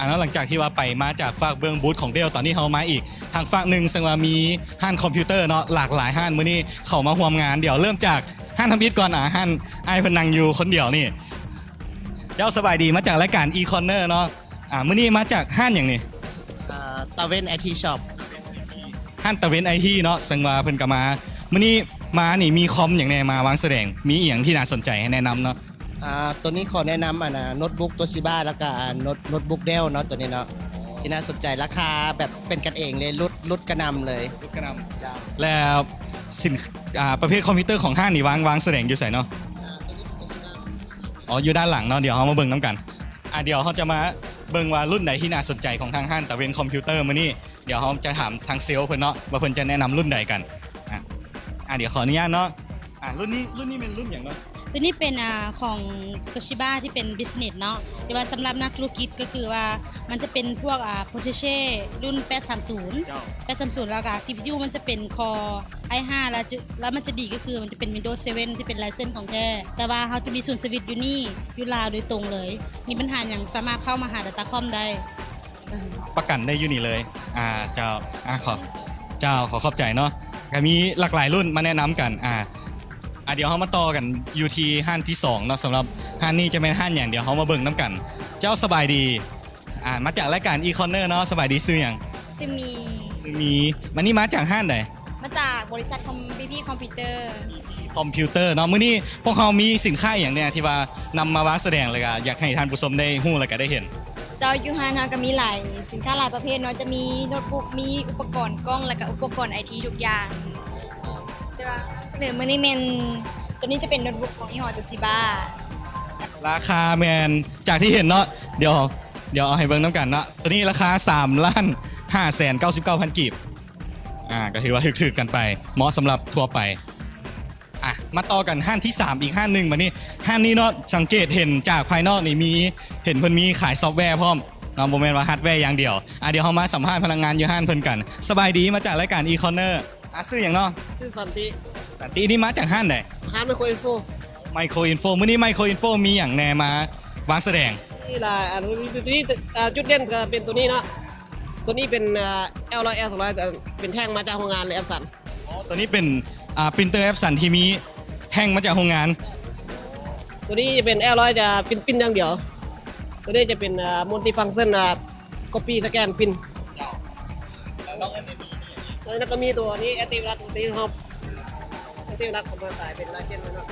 ເນາະ ຫຼັງຈາກທີ່ວ່າໄປມາຈາກຟາກເບື້ອງບູດຂອງເດວ ຕອນນີ້ເຮົາມາອີກທາງຟາກໜຶ່ງ ເຊິ່ງວ່າມີຮ້ານຄອມພິວເຕີເນາະ ຫຼາກຫຼາຍຮ້ານ ມື້ນີ້ເຂົ້າມາຮ່ວມງານ. ດຽວເລີ່ມຈາກຮ້ານທຳອິດກ່ອນ ອາ ຮ້ານອ້າຍເພິ່ນນັ່ງຢູ່ຄົນດຽວນີ້. ເຈົ້າ ສະບາຍດີ ມາຈາກລາຍການ E-Corner ເນາະ. ອາ ມື້ນີ້ມາຈາກຮ້ານຫຍັງນີ້? ອາ ຕາເວັນ ໄອທີ ຊັອບ. ຮ້ານຕາເວັນ ໄອທີ ເນາະ ເຊິ່ງວ່າເພິ່ນກໍມາ. ມື້ນີ້ມານີ້ມີຄອມຫຍັງແດ່ມາວາງສະແດງ? ມີອີ່ຫຍັງທີ່ໜ້າສົນໃຈໃຫ້ແນະນຳເນາະ? ອາ ໂຕນີ້ຂໍແນະນຳ ອັນ ໂນດບຸກໂຕຊິບາ ແລ້ວກໍ ອາ ໂນດ ໂນດບຸກເດວເນາະ ໂຕນີ້ເນາະ ທີ່ໜ້າສົນໃຈ. ລາຄາແບບເປັນກັນເອງເລີຍ ຫຼຸດ ຫຼຸດກະໜ່ຳເລີຍ. ຫຼຸດກະໜ່ຳ. ແລ້ວສິນ ອາ ປະເພດຄອມພິວເຕີຂອງຮ້ານນີ້ວາງ ວາງສະແດງຢູ່ໃສເນາະ? ອໍ ຢູ່ດ້ານຫຼັງເນາະ. ດຽວເຮົາມາເບິ່ງນຳກັນ. ອາ ດຽວເຮົາຈະມາເບິ່ງວ່າລຸ້ນໃດທີ່ໜ້າສົນໃຈຂອງທາງຮ້ານຕາເວັນຄອມພິວເຕີມື້ນີ້. ດຽວເຮົາຈະຖາມທາງເຊວເພິ່ນເນາະ ວ່າເພິ່ນຈະແນະນຳລຸ້ນໃດກັນ. ອາ ອາ ດຽວຂໍອະນຸຍາດເນາະ. ອາ ລຸ້ນນີ້ ລຸ້ນນີ້ແມ່ນລຸ້ນຫຍັງເນາະ? ໂຕນີ້ເປັນ ອາ ຂອງໂຕຊິບາທີ່ເປັນບິສເນສເນາະ ແຕ່ວ່າສຳລັບນັກທຸລະກິດກໍຄືວ່າມັນຈະເປັນພວກ ອາ ໂປຣເຊສເຊຣ໌ລຸ້ນແປດສາມສູນ ເຈົ້າ ແປດສາມສູນ ແລ້ວກໍ ຊີພີຢູ ມັນຈະເປັນຄໍ ໄອ ຫ້າ ແລ້ວຈະ ແລ້ວມັນຈະດີກໍຄືມັນຈະເປັນວິນໂດເຊເວັນທີ່ເປັນໄລເຊັນຂອງແທ້ ແຕ່ວ່າເຮົາຈະມີສູນເຊີວິສຢູ່ນີ້ ຢູ່ລາວໂດຍຕົງເລີຍ ມີບັນຫາຫຍັງສາມາດເຂົ້າມາຫາ Datacom ໄດ້. ປະກັນໄດ້ຢູ່ນີ້ເລີຍ. ອາ ເຈົ້າ ອາ ຂໍ ເຈົ້າ ຂໍຂອບໃຈເນາະ. ກໍມີຫຼາກຫຼາຍລຸ້ນມາແນະນຳກັນ. ອາ ອາ ດຽວເຮົາມາຕໍ່ກັນຢູ່ທີ່ຮ້ານທີສອງເນາະ. ສຳລັບຮ້ານນີ້ຈະແມ່ນຮ້ານຫຍັງ ດຽວເຮົາມາເບິ່ງນຳກັນ. ເຈົ້າ ສະບາຍດີ. ອາ ມາຈາກລາຍການ E-Corner ເນາະ. ສະບາຍດີ ຊື່ຫຍັງ? ຊື່ມີ. ຊື່ມີ. ມື້ນີ້ມາຈາກຮ້ານໃດ? ມາຈາກບໍລິສັດຄອມ ບີ ພີ ຄອມພິວເຕີ. ຄອມພິວເຕີເນາະ. ມື້ນີ້ພວກເຮົາມີສິນຄ້າອີ່ຫຍັງແດ່ທີ່ວ່ານຳມາວາງສະແດງ ແລ້ວກະຢາກໃຫ້ທ່ານຜູ້ຊົມໄດ້ຮູ້ ແລ້ວກະໄດ້ເຫັນ? ເຈົ້າ ຢູ່ຮ້ານເຮົາກະມີຫຼາຍສິນຄ້າຫຼາຍປະເພດເນາະ ຈະມີໂນດບຸກ ມີອຸປະກອນກ້ອງ ແລ້ວກະອຸປະກອນໄອທີທຸກຢ່າງ. ແຕ່ວ່າເໜີມື້ນີ້ແມ່ນ ໂຕນີ້ຈະເປັນໂນດບຸກຂອງຍີ່ຫໍ້ໂຕຊິບາ. ລາຄາແມ່ນ ຈາກທີ່ເຫັນເນາະ ດຽວ ດຽວເອົາໃຫ້ເບິ່ງນຳກັນເນາະ. ໂຕນີ້ລາຄາສາມລ້ານຫ້າແສນເກົ້າສິບເກົ້າພັນກີບ. ອາ ກໍຖືວ່າຖືກໆກັນໄປ ເໝາະສຳລັບທົ່ວໄປ. ອາ ມາຕໍ່ກັນຮ້ານທີສາມອີກຮ້ານໜຶ່ງ. ບາດນີ້ຮ້ານນີ້ເນາະ ສັງເກດເຫັນຈາກພາຍນອກນີ້ມີ ເຫັນເພິ່ນມີຂາຍຊອບແວພ້ອມເນາະ ບໍ່ແມ່ນວ່າຮາດແວຢ່າງດຽວ. ອາ ດຽວເຮົາມາສຳພາດພະນັກງານຢູ່ຮ້ານເພິ່ນກັນ. ສະບາຍດີ ມາຈາກລາຍການ E-Corner. ອາ ຊື່ຫຍັງເນາະ? ຊື່ສັນຕິ. ສັນຕິ ນີ້ມາຈາກຮ້ານໃດ? ຮ້ານ Micro Info. Micro Info. ມື້ນີ້ Micro Info ມີຫຍັງແດ່ມາວາງສະແດງ? ມີຫຼາຍອັນ ມີຕົວນີ້ ອາ ຈຸດເດັ່ນກໍເປັນຕົວນີ້ເນາະ. ຕົວນີ້ເປັນ ອາ ແອວຮ້ອຍ ແອວສອງຮ້ອຍ ເປັນແທ່ງມາຈາກໂຮງງານເລີຍ Epson. ໂອ້ ຕົວນີ້ເປັນ ອາ ປຣິນເຕີ Epson ທີ່ມີແທ່ງມາຈາກໂຮງງານ. ຕົວນີ້ຈະເປັນແອວຮ້ອຍ ຈະປຣິນ ປຣິນຢ່າງດຽວ. ຕົວນີ້ຈະເປັນ ອາ Multifunction ອາ Copy Scan Print. ເຈົ້າ. ແລ້ວນອກນັ້ນມີ ແລ້ວກໍມີຕົວນີ້ Antivirus ຕົວນີ້ເຮົາ Antivirus ເຮົາມາຂາຍເປັນລາຍເຊັນເນາະ.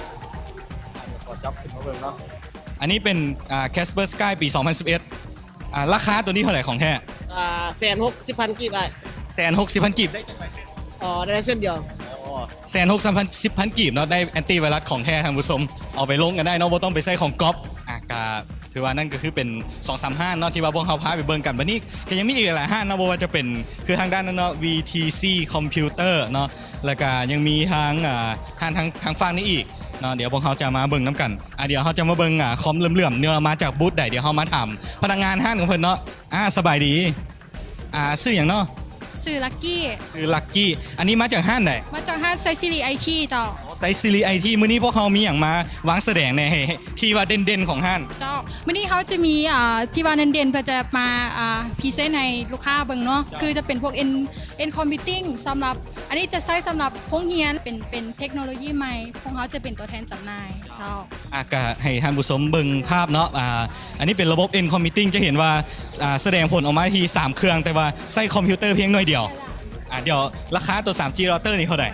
ອ່າ ດຽວຂໍຈັບຂຶ້ນມາເບິ່ງເນາະ. ອັນນີ້ເປັນ ອ່າ Kaspersky ປີສອງພັນສິບເອັດ. ອ່າ ລາຄາຕົວນີ້ເທົ່າໃດຂອງແທ້? ອ່າ ແສນຫົກສິບພັນກີບ ອ້າຍ. ແສນຫົກສິບພັນກີບ ໄດ້ຈັກລາຍເຊັນ? ອໍ ໄດ້ລາຍເຊັນດຽວ. ອໍ ແສນຫົກສິບພັນ ສິບພັນກີບເນາະ ໄດ້ Antivirus ຂອງແທ້ທ່ານຜູ້ຊົມ ເອົາໄປລົງກັນໄດ້ເນາະ ບໍ່ຕ້ອງໄປໃຊ້ຂອງກັອບ. ອ່າ ກະ ຖືວ່ານັ້ນກໍຄືເປັນສອງສາມຮ້ານເນາະ ທີ່ວ່າພວກເຮົາພາໄປເບິ່ງກັນ. ບາດນີ້ກໍຍັງມີອີກຫຼາຍຮ້ານເນາະ ບໍ່ວ່າຈະເປັນຄືທາງດ້ານນັ້ນເນາະ VTC Computer ເນາະ ແລ້ວກໍຍັງມີທາງ ອ່າ ຮ້ານທາງ ທາງຝັ່ງນີ້ອີກເນາະ. ດຽວພວກເຮົາຈະມາເບິ່ງນຳກັນ. ອ່າ ດຽວເຮົາຈະມາເບິ່ງ ອ່າ ຄອມເຫຼື້ອມໆ ເນາະ ມາຈາກບູດໃດ. ດຽວເຮົາມາຖາມພະນັກງານຮ້ານຂອງເພິ່ນເນາະ. ອ່າ ສະບາຍດີ. ອ່າ ຊື່ຫຍັງເນາະ? ຊື່ລັກກີ້. ຊື່ລັກກີ້. ອັນນີ້ມາຈາກຮ້ານໃດ? ມາຈາກຮ້ານໄຊຊີຣີໄອທີເຈົ້າ. ໄຊຊີຣີໄອທີ. ມື້ນີ້ພວກເຮົາມີຫຍັງມາວາງສະແດງແດ່ ໃຫ້ ໃຫ້ ທີ່ວ່າເດັ່ນໆຂອງຮ້ານ? ເຈົ້າ ມື້ນີ້ເຮົາຈະມີ ອ່າ ທີ່ວ່າເດັ່ນໆ ເພື່ອຈະມາ ອ່າ ພຣີເຊັນໃຫ້ລູກຄ້າເບິ່ງເນາະ. ເຈົ້າ. ຄືຈະເປັນພວກ End End Computing ສຳລັບ ອັນນີ້ຈະໃຊ້ສຳລັບໂຮງຮຽນ ເປັນ ເປັນເທັກໂນໂລຢີໃໝ່ ພວກເຮົາຈະເປັນຕົວແທນຈຳໜ່າຍ. ເຈົ້າ. ອ່າ ກະໃຫ້ທ່ານຜູ້ຊົມເບິ່ງພາບເນາະ. ອ່າ ອັນນີ້ເປັນລະບົບ End Computing ຈະເຫັນວ່າ ອ່າ ສະແດງຜົນອອກມາທີ່ສາມເຄື່ອງ ແຕ່ວ່າໃຊ້ຄອມພິວເຕີພຽງໜ່ວຍດຽວ. ອ່າ ດຽວລາຄາຕົວ ສາມຈີ Router ນີ້ເທົ່າໃດ?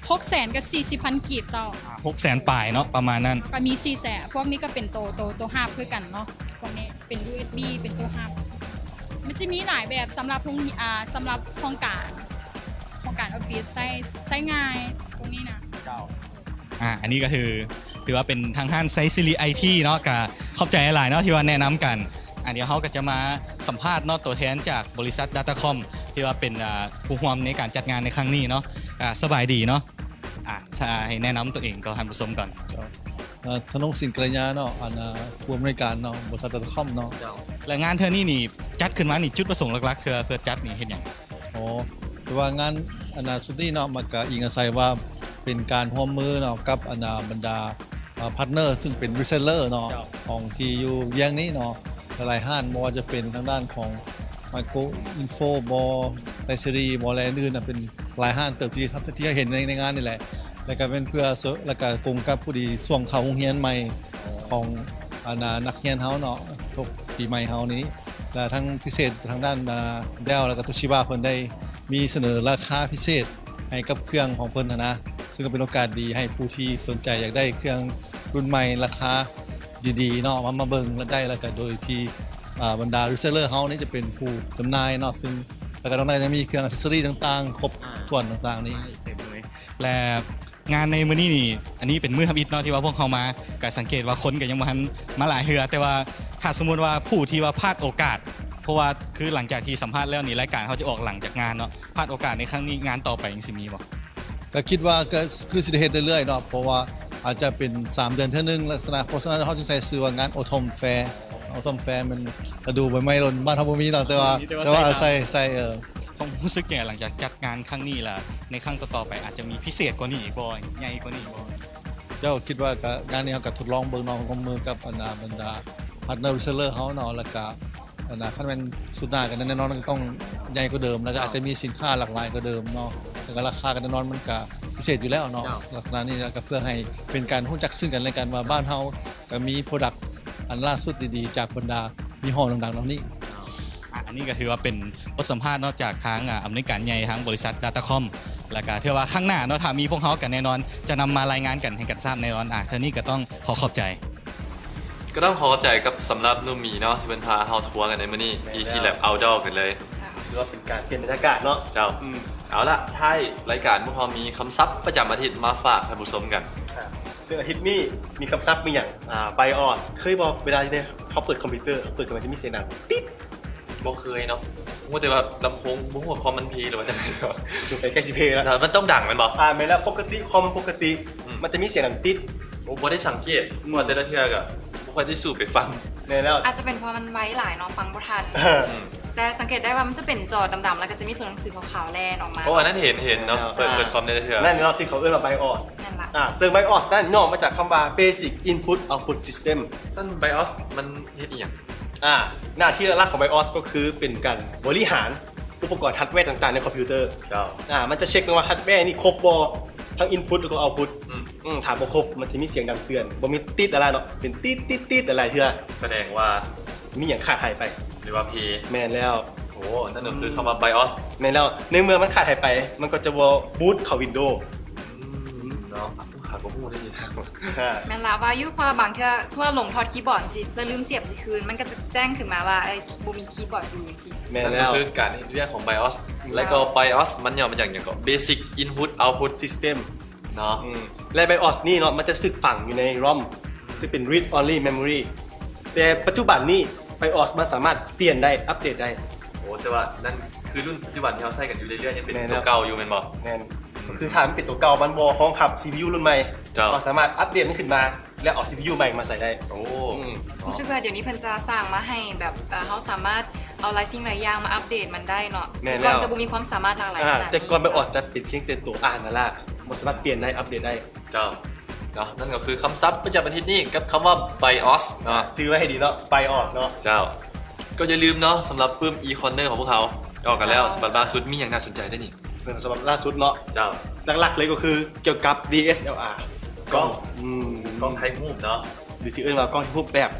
ຫົກແສນກັບສີ່ສິບພັນກີບເຈົ້າ. ອ່າ ຫົກແສນປາຍເນາະ ປະມານນັ້ນ. ກໍມີສີ່ແສນ ພວກນີ້ກໍເປັນໂຕ ໂຕ ໂຕຮັບຄືກັນເນາະ. ພວກນີ້ເປັນ ຢູເອັສບີ ເປັນໂຕຮັບ. ມັນຈະມີຫຼາຍແບບສຳລັບໂຮງ ອ່າ ສຳລັບຫ້ອງການ ຫ້ອງການອອບຟິດ ໃຊ້ ໃຊ້ງ່າຍພວກນີ້ນະ. ເຈົ້າ. ອ່າ ອັນນີ້ກໍຄື ຖືວ່າເປັນທາງຮ້ານໄຊຊີຣີໄອທີເນາະ ກະຂອບໃຈຫຼາຍໆເນາະ ທີ່ວ່າແນະນຳກັນ. ອ່າ ດຽວເຮົາກໍຈະມາສຳພາດເນາະ ຕົວແທນຈາກບໍລິສັດ Datacom ທີ່ວ່າເປັນ ອ່າ ຜູ້ຮ່ວມໃນການຈັດງານໃນຄັ້ງນີ້ເນາະ. ອ່າ ສະບາຍດີເນາະ. ອ່າ ໃຫ້ແນະນຳຕົວເອງຕໍ່ທ່ານຜູ້ຊົມກ່ອນ. ເອີ ທະນົງສິນ ກະລະຍາເນາະ ອັນ ຜູ້ອຳນວຍການເນາະ ບໍລິສັດ Datacom ເນາະ. ເຈົ້າ. ແລະ ງານເທື່ອນີ້ນີ້ ຈັດຂຶ້ນມານີ້ ຈຸດປະສົງຫຼັກໆ ເພື່ອ ເພື່ອຈັດນີ້ເຮັດຫຍັງ? ອໍ ຄືວ່າງານ ອັນ ຊຸດນີ້ເນາະ ມັນກະອີງອາໄສວ່າເປັນການຮ່ວມມືເນາະ ກັບ ອັນ ບັນດາ ເອີ ພາດເນີ ຊຶ່ງເປັນຣີເຊລເລີເນາະ. ເຈົ້າ. ຂອງທີ່ຢູ່ວຽງນີ້ເນາະ. ຫຼາຍໆຮ້ານ ບໍ່ວ່າຈະເປັນທາງດ້ານຂອງ Micro Info ບໍ ໄຊຊີຣີ ບໍ ແລະ ອື່ນໆ ເປັນຫຼາຍຮ້ານເຕີບທີ່ ທີ່ເຮົາເຫັນໃນ ໃນງານນີ້ແຫຼະ ແລ້ວກໍແມ່ນເພື່ອ ແລ້ວກໍກົງກັບພໍດີຊ່ວງເຂົ້າໂຮງຮຽນໃໝ່ຂອງ ອັນນ່າ ນັກຮຽນເຮົາເນາະ ສົກປີໃໝ່ເຮົານີ້ ແລະ ທັງພິເສດທາງດ້ານ ອາ Dell ແລ້ວກໍ Toshiba ເພິ່ນໄດ້ມີສະເໜີລາຄາພິເສດໃຫ້ກັບເຄື່ອງຂອງເພິ່ນຫັ້ນນະ ຊຶ່ງກໍເປັນໂອກາດດີໃຫ້ຜູ້ທີ່ສົນໃຈຢາກໄດ້ເຄື່ອງລຸ້ນໃໝ່ລາຄາ ດີໆເນາະ ມາ ມາເບິ່ງໄດ້ ແລ້ວກະໂດຍທີ່ ອ່າ ບັນດາຣີເຊລເລີເຮົານີ້ຈະເປັນຜູ້ຈຳໜ່າຍເນາະ ຊຶ່ງ ແລ້ວກະນອກນັ້ນຍັງມີເຄື່ອງແອັກເຊັສຊໍຣີຕ່າງໆ ຄົບຖ້ວນຕ່າງໆນີ້ ເຕັມເລີຍ. ແລະ ງານໃນມື້ນີ້ນີ້ ອັນນີ້ເປັນມື້ທຳອິດເນາະ ທີ່ວ່າພວກເຮົາມາ ກະສັງເກດວ່າຄົນກະຍັງບໍ່ທັນມາຫຼາຍເທື່ອ ແຕ່ວ່າຖ້າສົມມຸດວ່າຜູ້ທີ່ວ່າພາດໂອກາດ ເພາະວ່າຄືຫຼັງຈາກທີ່ສຳພາດແລ້ວນີ້ ລາຍການເຮົາຈະອອກຫຼັງຈາກງານເນາະ ພາດໂອກາດໃນຄັ້ງນີ້ ງານຕໍ່ໄປຍັງຊິມີບໍ່? ກໍຄິດວ່າກໍຄືຊິໄດ້ເຮັດເລື້ອຍໆເນາະ ເພາະວ່າອາດຈະເປັນສາມເດືອນເທື່ອໜຶ່ງ ລັກສະນະ ເພາະສະນັ້ນເຮົາຈຶ່ງໃສ່ຊື່ວ່າງານ Autumn Fair Autumn Fair ແມ່ນລະດູໃບໄມ້ຫຼົ່ນ ບ້ານເຮົາບໍ່ມີເນາະ ແຕ່ວ່າ ແຕ່ວ່າໃສ່ ໃສ່ ເອີ ຄວາມຮູ້ສຶກຈັ່ງໃດຫຼັງຈາກຈັດງານຄັ້ງນີ້ລະ ໃນຄັ້ງຕໍ່ໆໄປອາດຈະມີພິເສດກວ່ານີ້ອີກບໍ່ ໃຫຍ່ກວ່ານີ້ອີກບໍ່? ເຈົ້າ ຄິດວ່າກໍງານນີ້ເຮົາກໍທົດລອງເບິ່ງເນາະ ຮ່ວມມືກັບ ອັນນ່າ ບັນດາພາດເນີຣີເຊລເລີເຮົາເນາະ ແລ້ວກໍ ອັນນ່າ ຄັນແມ່ນຊຸດໜ້າກໍແນ່ນອນກໍຕ້ອງໃຫຍ່ກວ່າເດີມ ແລ້ວກໍອາດຈະມີສິນຄ້າຫຼາກຫຼາຍກວ່າເດີມເນາະ ແລ້ວກໍລາຄາກໍແນ່ນອນມັນກໍພິເສດຢູ່ແລ້ວເນາະ ເຈົ້າ ລັກສະນະນີ້ ແລ້ວກໍເພື່ອໃຫ້ເປັນການຮູ້ຈັກເຊິ່ງກັນແລະກັນວ່າ ບ້ານເຮົາກໍມີໂປຣດັກອັນລ່າສຸດດີໆ ຈາກບັນດາຍີ່ຫໍ້ດັງໆເຫຼົ່ານີ້. ອາ ອັນນີ້ກໍຖືວ່າເປັນບົດສຳພາດເນາະ ຈາກທາງ ອາ ອຳນວຍການໃຫຍ່ທາງບໍລິສັດ Datacom ແລ້ວກໍເທື່ອວ່າຄັ້ງໜ້າເນາະ ຖ້າມີພວກເຮົາກໍແນ່ນອນຈະນຳມາລາຍງານກັນໃຫ້ກັນຊາບແນ່ນອນ. ອາ ເທື່ອນີ້ກໍຕ້ອງຂໍຂອບໃຈ ກໍຕ້ອງຂໍຂອບໃຈກັບ ສຳລັບໜຸ່ມໝີເນາະ ທີ່ເພິ່ນພາເຮົາທົວກັນໃນມື້ນີ້ ແມ່ນແລ້ວ Easy Lab Outdoor ກັນເລີຍ ຖືວ່າເປັນການປ່ຽນບັນຍາກາດເນາະ. ເຈົ້າ ອືມ ເອົາລະ ທ້າຍລາຍການພວກເຮົາມີຄຳສັບປະຈຳອາທິດມາຝາກທ່ານຜູ້ຊົມກັນ. ອ່າ ເຊິ່ງອາທິດນີ້ມີຄຳສັບມີຫຍັງ? ອ່າ BIOS ເຄີຍບໍ່? ເວລາທີ່ເຮົາເປີດຄອມພິວເຕີ ເປີດຂຶ້ນມາຈະມີສຽງດັງຕິດ. ບໍ່ເຄີຍເນາະ ຮູ້ແຕ່ວ່າລຳໂພງ ບໍ່ຮູ້ວ່າຄອມມັນເພຫຼືວ່າຈັ່ງໃດ. ສົງໄສໃກ້ຊິເພແລ້ວ ມັນຕ້ອງດັງແມ່ນບໍ່? ອ່າ ແມ່ນແລ້ວ ປົກກະຕິ ຄອມປົກກະຕິ ອືມ ມັນຈະມີສຽງດັງຕິດ. ໂອ້ ບໍ່ໄດ້ສັງເກດ ອືມ ເພາະວ່າແຕ່ລະເທື່ອກໍບໍ່ຄ່ອຍໄດ້ສູດໄປຟັງ. ແມ່ນແລ້ວ ອາດຈະເປັນເພາະວ່າມັນໄວຫຼາຍເນາະ ຟັງບໍ່ທັນ. ອືມ ແຕ່ສັງເກດໄດ້ວ່າມັນຈະເປັນຈໍດຳໆ ແລ້ວກໍຈະມີຕົວໜັງສືຂາວໆແລ່ນອອກມາ. ໂອ້ ອັນນັ້ນເຫັນ ເຫັນເນາະ ເປີດ ເປີດຄອມໄດ້ເທື່ອ. ນັ້ນເນາະທີ່ເຂົາເອີ້ນວ່າ BIOS. ນັ້ນລະ ອ່າ ເຊິ່ງ BIOS ນັ້ນຍ່ອມາຈາກຄຳວ່າ Basic Input Output System. ຊັ້ນ BIOS ມັນເຮັດອີ່ຫຍັງ? ອ່າ ໜ້າທີ່ຫຼັກໆຂອງ BIOS ກໍຄືເປັນການບໍລິຫານອຸປະກອນຮາດແວຕ່າງໆໃນຄອມພິວເຕີ. ເຈົ້າ ອ່າ ມັນຈະເຊັກເບິ່ງວ່າຮາດແວນີ້ຄົບບໍ່ ທັງ Input ແລ້ວກໍ Output. ອືມ ອືມ ຖ້າບໍ່ຄົບ ມັນຈະມີສຽງດັງເຕືອນ ບໍ່ແມ່ນຕິດຫຼາຍໆເນາະ ເປັນຕິດໆໆຫຼາຍໆເທື່ອ ສະແດງວ່າມີຫຍັງຂາດຫາຍໄປ ຫຼືວ່າເພ. ແມ່ນແລ້ວ. ໂອ້ ນັ້ນກໍຄືຄຳວ່າ BIOS. ແມ່ນແລ້ວ ໃນເມື່ອມັນຂາດຫາຍໄປ ມັນກໍຈະບໍ່ບູດເຂົ້າ Windows. ອືມ ເນາະ ຫາກໍຮູ້ໄດ້ດີ. ອ່າ ແມ່ນລະ ວ່າຢູ່ ເພາະວ່າບາງເທື່ອ ສົມມຸດວ່າຫຼົງຖອດຄີບອດຈັ່ງຊີ້ ແລ້ວລືມສຽບຊິຄືນ ມັນກໍຈະແຈ້ງຂຶ້ນມາວ່າ ເອີ ບໍ່ມີຄີບອດຢູ່ຈັ່ງຊີ້. ແມ່ນແລ້ວ ນັ້ນກໍຄືການເຮັດວຽກຂອງ BIOS. ເຈົ້າ ແລ້ວກໍ BIOS ມັນຍ່ອມມາຈາກຫຍັງເກາະ? Basic Input Output System ເນາະ. ອືມ ແລະ BIOS ນີ້ເນາະ ມັນຈະຖືກຝັງຢູ່ໃນ ROM ຊຶ່ງເປັນ Read Only Memory. ແຕ່ປັດຈຸບັນນີ້ BIOS ມັນສາມາດປ່ຽນໄດ້ ອັບເດດໄດ້. ໂອ້ ແຕ່ວ່ານັ້ນຄືລຸ້ນປັດຈຸບັນທີ່ເຮົາໃຊ້ກັນຢູ່ເລື້ອຍໆ ຍັງເປັນ ແມ່ນແລ້ວ ຕົວເກົ່າຢູ່ແມ່ນບໍ່? ແມ່ນ ອືມ ຄືຖ້າມັນເປັນຕົວເກົ່າ ມັນບໍ່ຮອງຮັບ CPU ລຸ້ນໃໝ່ ເຈົ້າ ເຮົາສາມາດອັບເດດມັນຂຶ້ນມາ ແລ້ວເອົາ CPU ໃໝ່ມາໃສ່ໄດ້. ໂອ້ ອືມ ຮູ້ສຶກວ່າດຽວນີ້ເພິ່ນຈະສ້າງມາໃຫ້ແບບ ເອີ ເຮົາສາມາດເອົາຫຼາຍສິ່ງຫຼາຍຢ່າງມາອັບເດດມັນໄດ້ເນາະ. ແມ່ນແລ້ວ ແຕ່ກ່ອນຈະບໍ່ມີຄວາມສາມາດຫຼາກຫຼາຍຂະໜາດນີ້. ອ່າ ແຕ່ກ່ອນ BIOS ຈະເປັນພຽງແຕ່ຕົວອ່ານນັ້ນລະ ບໍ່ສາມາດປ່ຽນໄດ້ ອັບເດດໄດ້. ເຈົ້າ ເນາະ ນັ້ນກໍຄືຄຳສັບປະຈຳອາທິດນີ້ກັບຄຳວ່າ BIOS ເນາະ ຈື່ໄວ້ໃຫ້ດີເນາະ BIOS ເນາະ. ເຈົ້າ ກໍຢ່າລືມເນາະ ສຳລັບປຶ້ມ e-corner ຂອງພວກເຮົາອອກກັນແລ້ວ. ເຈົ້າ ສຳລັບລ່າສຸດມີຫຍັງໜ້າສົນໃຈໄດ້ນີ້? ເຊິ່ງສຳລັບລ່າສຸດເນາະ ເຈົ້າ ຫຼັກໆເລີຍກໍຄືກ່ຽວກັບ DSLR ກ້ອງ ກ້ອງ ອືມ ກ້ອງຖ່າຍຮູບເນາະ ຫຼືທີ່ເອີ້ນວ່າກ້ອງຖ່າຍຮູບແບບ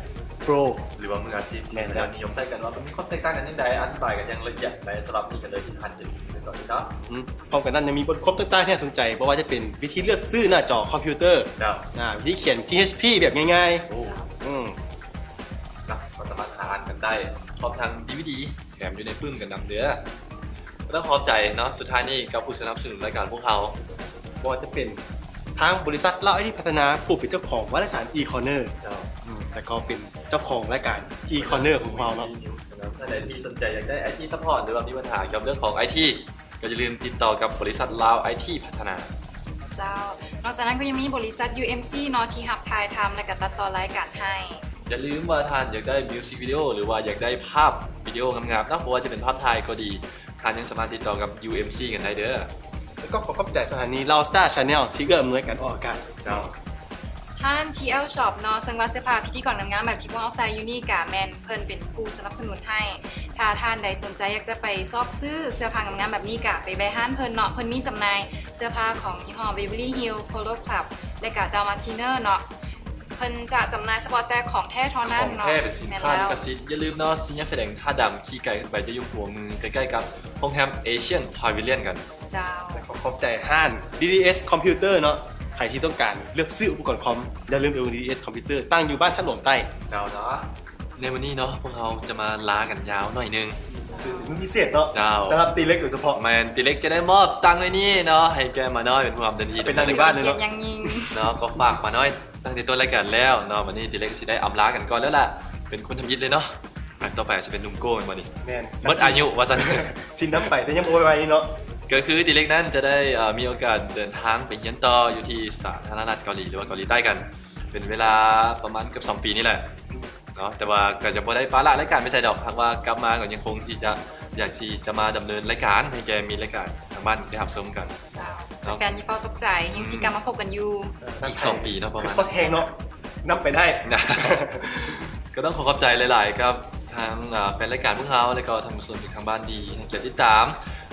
ໂປຣ ຫຼືວ່າມືອາຊີບ. ແມ່ນແລ້ວ ທີ່ເພິ່ນນິຍົມໃຊ້ກັນ ວ່າມັນມີຄວາມແຕກຕ່າງກັນຈັ່ງໃດ ອະທິບາຍກັນຢ່າງລະອຽດໄປສຳລັບນີ້ກັນເລີຍ ທີ່ທ່ານເຫັນໃນຕອນນີ້ເນາະ. ອືມ ພ້ອມກັນນັ້ນຍັງມີບົດຄວບຕ່າງໆທີ່ໜ້າສົນໃຈ ບໍ່ວ່າຈະເປັນວິທີເລືອກຊື້ໜ້າຈໍຄອມພິວເຕີ ເຈົ້າ ອ່າ ວິທີຂຽນ PHP ແບບງ່າຍໆ. ໂອ້ ອືມ ເນາະ ກໍສາມາດຫາອ່ານກັນໄດ້ ພ້ອມທັງ DVD ແຖມຢູ່ໃນປຶ້ມກັນນຳເດີ້. ກໍຕ້ອງຂອບໃຈເນາະ ສຸດທ້າຍນີ້ກັບຜູ້ສະໜັບສະໜູນລາຍການພວກເຮົາ ບໍ່ວ່າຈະເປັນທາງບໍລິສັດລາວໄອທີພັດທະນາ ຜູ້ເປັນເຈົ້າຂອງວາລະສານ e-corner ເຈົ້າ ອືມ ແລ້ວກໍເປັນເຈົ້າຂອງລາຍການ e-corner ຂອງເຮົາເນາະ. ທ່ານໃດທີ່ສົນໃຈຢາກໄດ້ ໄອທີ ຊັບພອດ ຫຼືວ່າມີບັນຫາກ່ຽວກັບເລື່ອງຂອງ ໄອທີ ກໍຢ່າລືມຕິດຕໍ່ກັບບໍລິສັດລາວໄອທີພັດທະນາ. ເຈົ້າ ນອກຈາກນັ້ນກໍຍັງມີບໍລິສັດ UMC ເນາະ ທີ່ຮັບຖ່າຍທຳ ແລະ ກໍຕັດຕໍ່ລາຍການໃຫ້. ຢ່າລືມວ່າທ່ານຢາກໄດ້ music video ຫຼືວ່າຢາກໄດ້ພາບວິດີໂອງາມໆເນາະ ບໍ່ວ່າຈະເປັນພາບຖ່າຍກໍດີ ທ່ານຍັງສາມາດຕິດຕໍ່ກັບ UMC ກັນໄດ້ເດີ້. ແລ້ວກໍຂໍຂອບໃຈສະຖານີ Loud Star Channel ທີ່ເອື້ອອຳນວຍການອອກອາກາດ. ເຈົ້າ. ຮ້ານ ທີແອລ Shop ເນາະ ເຊິ່ງວ່າເສື້ອຜ້າພິທີກອນງາມໆ ແບບທີ່ພວກເຮົາໃສ່ຢູ່ນີ້ກະແມ່ນເພິ່ນເປັນຜູ້ສະໜັບສະໜູນໃຫ້. ຖ້າທ່ານໃດສົນໃຈຢາກຈະໄປຊອກຊື້ເສື້ອຜ້າງາມໆ ແບບນີ້ ກະໄປແວ່ຮ້ານເພິ່ນເນາະ ເພິ່ນມີຈຳໜ່າຍເສື້ອຜ້າຂອງຍີ່ຫໍ້ Beverly Hills, Polo Club ແລະກະ Dalmatiner ເນາະ. ເພິ່ນຈະຈຳໜ່າຍສະເພາະແຕ່ຂອງແທ້ເທົ່ານັ້ນເນາະ. ຂອງແທ້ເປັນສິນຄ້າລິຂະສິດ. ຢ່າລືມເນາະ ສີ່ແຍກໄຟແດງທ່າດຳ ຂີ່ໄກຂຶ້ນໄປຈະຢູ່ຂວາມື ໃກ້ໆ ກັບໂຮງແຮມ Asian Pavilion ກັນ. ເຈົ້າ ແລະ ຂໍຂອບໃຈຮ້ານ ດີ ດີ ເອສ Computer ເນາະ ໃຜທີ່ຕ້ອງການເລືອກຊື້ອຸປະກອນຄອມ ຢ່າລືມໄປເບິ່ງ ດີ ດີ ເອສ Computer ຕັ້ງຢູ່ບ້ານທາດຫຼວງໃຕ້. ເຈົ້າເນາະ ໃນມື້ນີ້ເນາະ ພວກເຮົາຈະມາລາກັນຍາວໜ້ອຍໜຶ່ງ ເປັນມື້ພິເສດເນາະ. ເຈົ້າ ສຳລັບຕີເລັກໂດຍສະເພາະ. ແມ່ນ ຕີເລັກຈະໄດ້ມອບຕັ່ງໃນນີ້ເນາະ ໃຫ້ແກ່ໝານ້ອຍເປັນຜູ້ຮັບໜ້າທີ່ ເປັນນາງຢູ່ບ້ານເລີຍເນາະ ເນາະ. ກໍຝາກໝານ້ອຍຕັ້ງແຕ່ຕົ້ນລາຍການແລ້ວເນາະ ບັດນີ້ຕີເລັກຊິໄດ້ອຳລາກັນກ່ອນແລ້ວລະ ເປັນຄົນທຳອິດເລີຍເນາະ. ອັນຕໍ່ໄປອາດຈະເປັນໜຸ່ມໂກ້ແມ່ນບໍ່ນີ້? ແມ່ນ ໝົດອາຍຸວ່າຊັ້ນ. ສິ້ນນຳໄປ ແຕ່ຍັງບໍ່ໄຫວເນາະ. ກໍຄືຕີເລັກນັ້ນຈະໄດ້ ເອີ ມີໂອກາດເດີນທາງໄປຮຽນຕໍ່ຢູ່ທີ່ສາທາລະນະລັດເກົາຫຼີ ຫຼືວ່າເກົາຫຼີໃຕ້ກັນ ເປັນເວລາປະມານເກືອບສອງປີນີ້ແຫຼະເນາະ. ແຕ່ວ່າກໍຈະບໍ່ໄດ້ປະລະລາຍການໄປໃສດອກ ຫາກວ່າກັບມາກໍຍັງຄົງທີ່ຈະ ຢາກທີ່ຈະມາດຳເນີນລາຍການ ໃຫ້ແກ່ມີລາຍການທາງບ້ານໄດ້ຮັບຊົມກັນ. ເຈົ້າ ເນາະ ແຟນໆຢ່າເຝົ້າຕົກໃຈ ຍັງຊິກັບມາພົບກັນຢູ່ ອີກສອງປີເນາະ ປະມານ ຄືຄອດແຮງເນາະ ນຳໄປໄດ້. ກໍຕ້ອງຂໍຂອບໃຈຫຼາຍໆ ກັບທາງ ເອີ ແຟນລາຍການພວກເຮົາ ແລະກໍທ່ານຜູ້ຊົມທີ່ທາງບ້ານທີ່ໃຫ້ກຽດຕິດຕາມ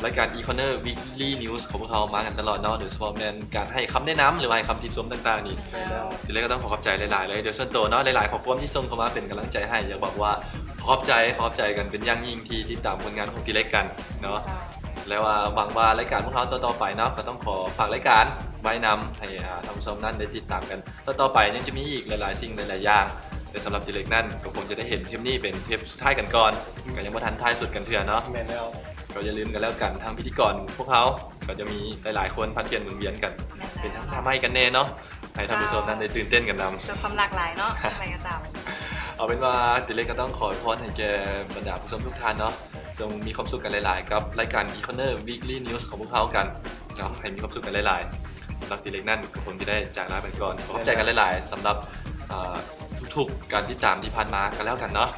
ລາຍການ E-Corner Weekly News ຂອງພວກເຮົາມາກັນຕະຫຼອດເນາະ ໂດຍສະເພາະແມ່ນການໃຫ້ຄຳແນະນຳ ຫຼືວ່າໃຫ້ຄຳຕິຊົມຕ່າງໆນີ້ ແມ່ນແລ້ວ ຕິເລັກກໍຕ້ອງຂໍຂອບໃຈຫຼາຍໆເລີຍ ໂດຍສ່ວນໂຕເນາະ ຫຼາຍໆຂໍ້ຄວາມທີ່ສົ່ງເຂົ້າມາເປັນກຳລັງໃຈໃຫ້ ຢາກບອກວ່າຂອບໃຈ ຂອບໃຈກັນເປັນຢ່າງຍິ່ງທີ່ຕິດຕາມຜົນງານຂອງຕິເລັກກັນເນາະ. ເຈົ້າ ແລະວ່າຫວັງວ່າລາຍການພວກເຮົາຕໍ່ໆໄປເນາະ ກໍຕ້ອງຂໍຝາກລາຍການໄວ້ນຳ ໃຫ້ ເອີ ທ່ານຜູ້ຊົມນັ້ນໄດ້ຕິດຕາມກັນ ຕໍ່ໆໄປຍັງຈະມີອີກຫຼາຍໆສິ່ງຫຼາຍໆຢ່າງ ແຕ່ສຳລັບຕິເລັກນັ້ນກໍຄົງຈະໄດ້ເຫັນເທບນີ້ເປັນເທບສຸດທ້າຍກັນກ່ອນ ກໍຍັງບໍ່ທັນທ້າຍສຸດກັນເທື່ອເນາະ. ແມ່ນແລ້ວ ກໍຢ່າລືມກັນແລ້ວກັນ ທາງພິທີກອນພວກເຮົາກໍຈະມີຫຼາຍໆຄົນຜັດປ່ຽນໝູນວຽນກັນ ແມ່ນແລ້ວ ເປັນທັງທ່າໄມ້ກັນແດ່ເນາະ ໃຫ້ທ່ານຜູ້ຊົມນັ້ນໄດ້ຕື່ນເຕັ້ນກັນນຳ ເພື່ອຄວາມຫຼາກຫຼາຍເນາະ ຈັ່ງໃດກໍຕາມ. ເອົາເປັນວ່າຕິເລັກກໍຕ້ອງຂໍອວຍພອນໃຫ້ແກ່ບັນດາຜູ້ຊົມທຸກທ່ານເນາະ ຈົ່ງມີຄວາມສຸກກັນຫຼາຍໆ ກັບລາຍການ E-Corner Weekly News ຂອງພວກເຮົາກັນເນາະ ໃຫ້ມີຄວາມສຸກກັນຫຼາຍໆ. ສຳລັບຕິເລັກນັ້ນກໍຄົງຈະໄດ້ຈາກລາໄປກ່ອນ ຂອບໃຈກັນຫຼາຍໆ ສຳລັບ ເອີ ທຸກໆການຕິດຕາມທີ່ຜ່ານມາກັນແລ້ວກັນເນາະ.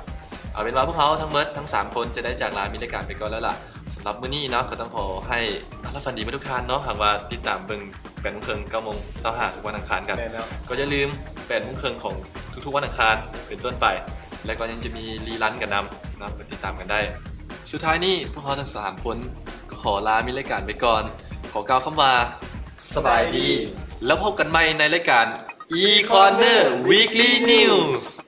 ເອົາເປັນວ່າພວກເຮົາທັງໝົດທັງສາມຄົນຈະໄດ້ຈາກລາມີລາຍການໄປກ່ອນແລ້ວລະ ສຳລັບມື້ນີ້ເນາະ ກໍຕ້ອງຂໍໃຫ້ນອນຫຼັບຝັນດີໝົດທຸກທ່ານເນາະ ຫາກວ່າຕິດຕາມເບິ່ງແປດໂມງເຄິ່ງ ເກົ້າໂມງ ຊາວຫ້າ ທຸກວັນອັງຄານກັນ ແມ່ນແລ້ວ ກໍຢ່າລືມແປດໂມງເຄິ່ງຂອງທຸກໆວັນອັງຄານເປັນຕົ້ນໄປ ແລະກໍຍັງຈະມີຣີຣັນກັນນຳເນາະ ກໍຕິດຕາມກັນໄດ້. ສຸດທ້າຍນີ້ພວກເຮົາທັງສາມຄົນກໍຂໍລາມີລາຍການໄປກ່ອນ ຂໍກ່າວຄຳວ່າ ສະບາຍດີ ແລ້ວພົບກັນໃໝ່ໃນລາຍການ E-Corner Weekly News.